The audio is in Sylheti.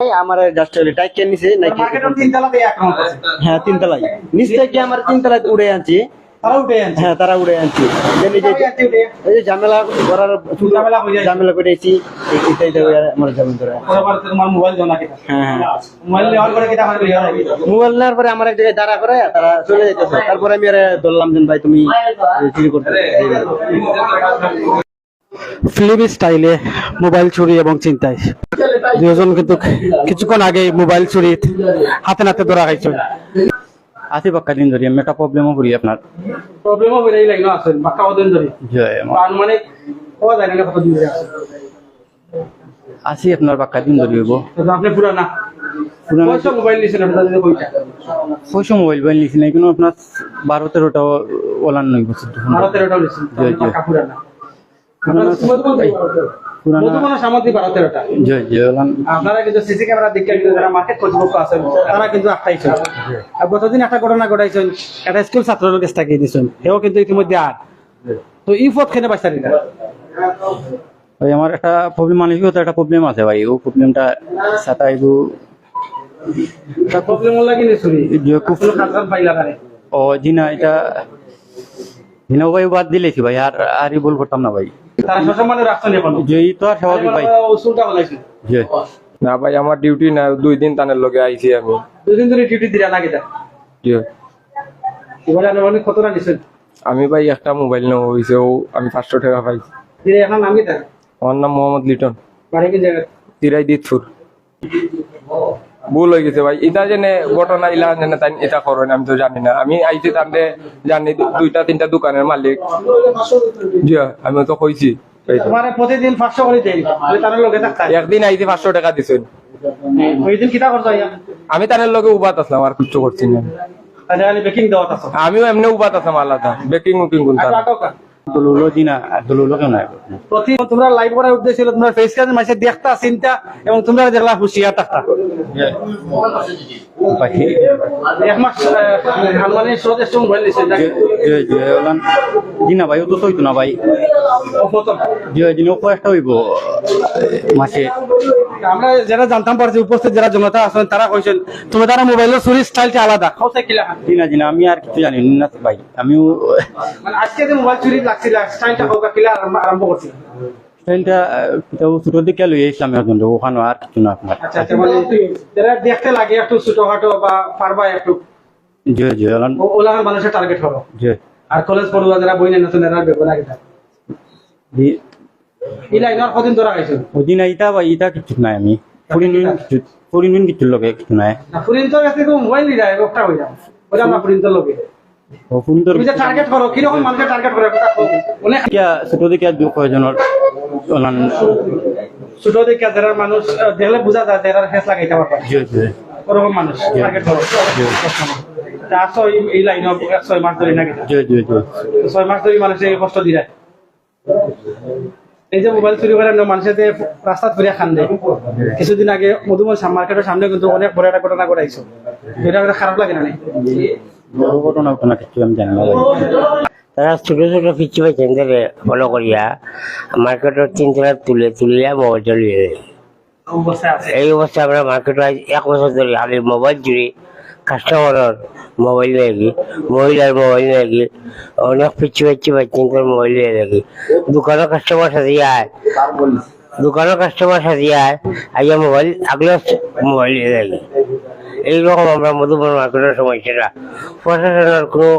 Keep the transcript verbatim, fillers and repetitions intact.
আমার just ওই টাইট করে নিছে নাকি? মার্কেটের তিনতলাতে আক্রমণ করছে। হ্যাঁ, তিনতলায়। নিচ থেকে আমার তিনতলায় উড়ে আনছি। তারা উঠে আনছে। হ্যাঁ, তারা উড়ে আনছে। এই যে, এই যে, তারা আনছে উঠে। এই যে ঝামেলা করার, ঝামেলা হয়ে যায়। ঝামেলা করে এসি, এই, এটাই তো আমার ঝামেলা করে। ওরা বলে, "তোমার মোবাইল দাও না কেন?" হ্যাঁ, হ্যাঁ। মোবাইল নেওয়ার পরে কিতা করে? মোবাইল নেওয়ার পরে আমার এক জায়গায় দাঁড়া করে তারা চলে যাইতেছে। তারপরে আমি আরে ধরলাম যে, "ভাই, তুমি চুরি করতে।" ফিল্মি স্টাইলে মোবাইল চুরি এবং ছিনতাই, দুজন কিন্তু কিছুক্ষণ আগে মোবাইল চুরি হাতে নাতে ধরা খাইছে। আছি বাক্কা দিন ধরি, আমি একটা প্রবলেমও করি আপনার। প্রবলেমও করি, এই লাইনও আছে, বাক্কা কদিন ধরি? জি, আমার আনুমানিক কওয়া যায় না, কতদিন ধরি আছে? আছি আপনার বাক্কা দিন ধরি হইব। তো আপনি পুরানা? পুরানা। কয়শো মোবাইল নিছেন আপনার যদি কইতা? কয়শো মোবাইল, মোবাইল নিছি না, কিন্তু আপনার বারো তেরোটা ওলান নই বছর। বারো তেরোটা নিছেন, জি, জি। বাক্কা পুরানা। পুরানা। আপনার মধুবন, পুরানা। মধুবনের সামগ্রী বারো তেরোটা। জি, জি, ওলান। আপনারা কিন্তু সিসি ক্যামেরা দেখে কিন্তু যারা মার্কেট কর্তৃপক্ষ আছেন, তারা কিন্তু আটকাইছেন। আর গতদিন একটা ঘটনা ঘটাইছেন, একটা স্কুল ছাত্রর কাছ থেকে দিছেন, হেও কিন্তু ইতিমধ্যে আর। তো এই পথ কেনে বাঁচতে না? ভাই, আমার একটা প্রবলেম, মানসিকতা একটা প্রবলেম আছে ভাই, ও প্রবলেমটা সাথে আইব। প্রবলেম হলো কি নি চুরি? জি, খুব কোনো কাজ কাম পাইলা না রে? ও, জি না, এটা, জি না, ভাই, বাদ দিলেছি ভাই, আর, আর ই ভুল করতাম না ভাই। তারা সসম্মানে রাখছেন এখন? জি, এই তো আর স্বাভাবিক ভাই। আরে বাবা, ও চুলটা বলাইছে। জি। না ভাই, আমার ডিউটি না, দুই দিন তানের লগে আইছি আমি। দুই দিন ধরে ডিউটি দিরা না কিতা? জি। এবারে আনুমানিক কত টাকা নিছেন? আমি ভাই একটা মোবাইল নেওয়া হইছে, ও আমি পাঁচশো টাকা পাইছি। দিরা, আপনার নাম কিতা? আমার নাম মোহাম্মদ লিটন। বাড়ি কোন জায়গা? চিরাইদিতপুর। ভুল হয়ে গেছে ভাই, এটা জেনে ঘটনা ইলা জেনে তাই এটা করেন, আমি তো জানি না। আমি আইছি তানরে জানি দুইটা তিনটা দোকানের মালিক। জি, আমি তো কইছি। এই তো। তোমারে প্রতিদিন পাঁচশো করে দেই, তাহলে তার লগে থাকতাম। একদিন আইছি পাঁচশো টাকা দিছেন। ওই দিন কিতা করছো আইয়া? আমি তার লগে উবাত আসলাম, আর কিচ্ছু করছি না। আচ্ছা, আমি বেকিং দেওয়াত আছো। আমিও এমনি উবাত আসলাম আলাদা, বেকিং উকিং কোনটা? আচ্ছা, আটক। দলুলো জি না, আর দলুলো কেউ নাই। প্রতি তোমরা লাইভ করার উদ্দেশ্য হলো তোমরা ফেস কাজ মাসে দেখতা চিন্তা এবং তোমরা দেখলা হুঁশিয়ার থাকতা। ভাই। এক মাস, আহ, আনুমানিক সহজে মোবাইল নিছে, নাকি? জি, জি, জি, ওলান। জি না ভাই, ও তো সইতো না ভাই। ও প্রথম। জি, জি, ও কয়েকটা হইব মাসে। আমরা যারা জানতাম পারছি, উপস্থিত যারা জনতা আছেন, তারা কইছেন, "তুমি তারা মোবাইলের চুরির স্টাইলটা আলাদা।" কোথায় কিলা? জি না, জি না, আমি আর কিছু জানি না ভাই। আমিও মানে আজকে যে মোবাইল চুরি লাগছিল, স্টাইলটা হোক, কিলা আরম্ভ, আরম্ভ করছিল? স্টাইলটা, আহ, তো ছোট দিকে লইয়া ইসলামী হজন্ড, ওখানে আর কিছু না আপনার। আচ্ছা, আচ্ছা, মানে যারা দেখতে লাগে একটু ছোটখাটো বা পারবা একটু। জি, জি, ওলান। ও-, ওলান মানুষের টার্গেট করো। জি। আর কলেজ পড়ুয়া যারা বই নেন, নতুন এরা বেগুন আগে থাকে। জি। ইলা ইনার কদিন ধরে আইছো? ওই দিন ইটা বা ইটা কিছু নাই আমি। ফুরিন কিছু, ফুরিন কিছু লগে কিছু নাই। না, ফুরিন তো গেছে তো মোবাইল নিয়ে যায়, একটা হয়ে যায়। ওটা আমরা ফুরিন তো লগে। ও, ফুরিন তো তুমি যে টার্গেট করো, কিরকম মানুষের টার্গেট করো, একটা কম। মানে কিয়া ছোট দিকে আর দুঃখ জনর ওলান। ছোট দিকে যারা মানুষ, আহ, দেখলে বোঝা যায়, যারা ফেস লাগাইতে পারবে। জি, জি। ওরকম মানুষ জি। টার্গেট করো। জি। তা আসো এই, এই লাইনে এক ছয় মাস ধরে নাকি? জি, জি, জি। তো ছয় মাস ধরে মানুষের এই কষ্ট দিলে। এই যে মোবাইল চুরি করে না, মানুষের যে রাস্তাত ফিরে খান দেয়। কিছুদিন আগে মধুবন সা-, মার্কেটের সামনে কিন্তু অনেক বড় একটা ঘটনা ঘটাইছে। এটা একটা খারাপ লাগে না নি? বড় ঘটনা, ঘটনা কিছু আমি জানি না ভাই। তারা ছোট ছোট পিচ্ছি বাচ্চাদের ফলো করিয়া মার্কেটের তিন তলা তুলে তুলিয়া মোবাইল চলিয়ে দেয়। অবস্থা আছে। এই অবস্থা আমরা মার্কেটে আজ এক বছর ধরে খালি মোবাইল চুরি, কাস্টমারের মোবাইল নিয়ে গিয়ে, মহিলার মোবাইল নিয়ে গিয়ে, অনেক পিচ্ছি পিচ্ছি বাচ্চাদের মোবাইল নিয়ে গিয়ে। দোকানের কাস্টমার সাথে আয়, দোকানের কাস্টমার সাথে আয়, আইয়া মোবাইল আগলে মোবাইল নিয়ে গিয়ে। এইরকম আমরা মধুবন মার্কেটের সমস্যাটা, প্রশাসনের কোনো